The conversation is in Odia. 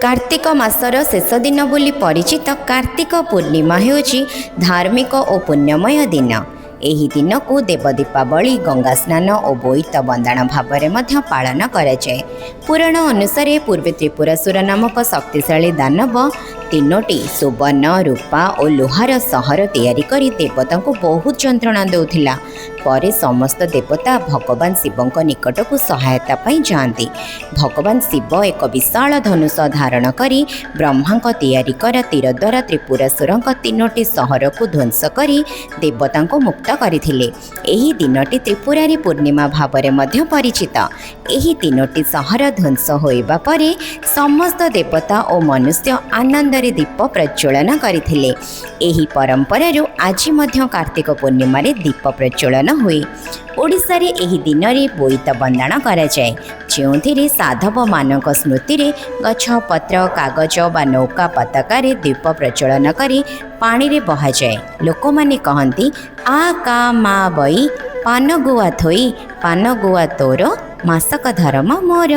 କାର୍ତ୍ତିକ ମାସର ଶେଷ ଦିନ ବୋଲି ପରିଚିତ କାର୍ତ୍ତିକ ପୂର୍ଣ୍ଣିମା ହେଉଛି ଧାର୍ମିକ ଓ ପୁଣ୍ୟମୟ ଦିନ। ଏହି ଦିନକୁ ଦେବ ଦୀପାବଳି, ଗଙ୍ଗା ସ୍ନାନ ଓ ବୋଇତ ବନ୍ଦାଣ ଭାବରେ ମଧ୍ୟ ପାଳନ କରାଯାଏ। ପୁରାଣ ଅନୁସାରେ ପୂର୍ବେ ତ୍ରିପୁରାସୁର ନାମକ ଶକ୍ତିଶାଳୀ ଦାନବ ତିନୋଟି ସୁବର୍ଣ୍ଣ, ରୂପା ଓ ଲୁହାର ସହର ତିଆରି କରି ଦେବତାଙ୍କୁ ବହୁତ ଯନ୍ତ୍ରଣା ଦେଉଥିଲା। ପରେ ସମସ୍ତ ଦେବତା ଭଗବାନ ଶିବଙ୍କ ନିକଟକୁ ସହାୟତା ପାଇଁ ଯାଆନ୍ତି। ଭଗବାନ ଶିବ ଏକ ବିଶାଳ ଧନୁଷ ଧାରଣ କରି ବ୍ରହ୍ମାଙ୍କ ତିଆରି କରା ତୀର ଦ୍ୱାରା ତ୍ରିପୁରାସୁରଙ୍କ ତିନୋଟି ସହରକୁ ଧ୍ୱଂସ କରି ଦେବତାଙ୍କୁ ମୁକ୍ତ କରିଥିଲେ। ଏହି ଦିନଟି ତ୍ରିପୁରାରୀ ପୂର୍ଣ୍ଣିମା ଭାବରେ ମଧ୍ୟ ପରିଚିତ। ଏହି ତିନୋଟି ସହର ଧ୍ୱଂସ ହୋଇବା ପରେ ସମସ୍ତ ଦେବତା ଓ ମନୁଷ୍ୟ ଆନନ୍ଦରେ ଦୀପ ପ୍ରଜ୍ୱଳନ କରିଥିଲେ। ଏହି ପରମ୍ପରାରୁ ଆଜି ମଧ୍ୟ କାର୍ତ୍ତିକ ପୂର୍ଣ୍ଣିମାରେ ଦୀପ ପ୍ରଜ୍ୱଳନ ହୁଏ। ଓଡ଼ିଶାରେ ଏହି ଦିନରେ ବୋଇତ ବନ୍ଦାଣ କରାଯାଏ, ଯେଉଁଥିରେ ସାଧବମାନଙ୍କ ସ୍ମୃତିରେ ଗଛ, ପତ୍ର, କାଗଜ ବା ନୌକା ପତାକାରେ ଦୀପ ପ୍ରଜ୍ୱଳନ କରି ପାଣିରେ ବହାଯାଏ। ଲୋକମାନେ କହନ୍ତି, ଆ କା ମା ବଇ ପାନ ଗୁଆ ଥୋଇ, ପାନ ଗୁଆ ତୋର, ମାସକ ଧରମ ମୋର।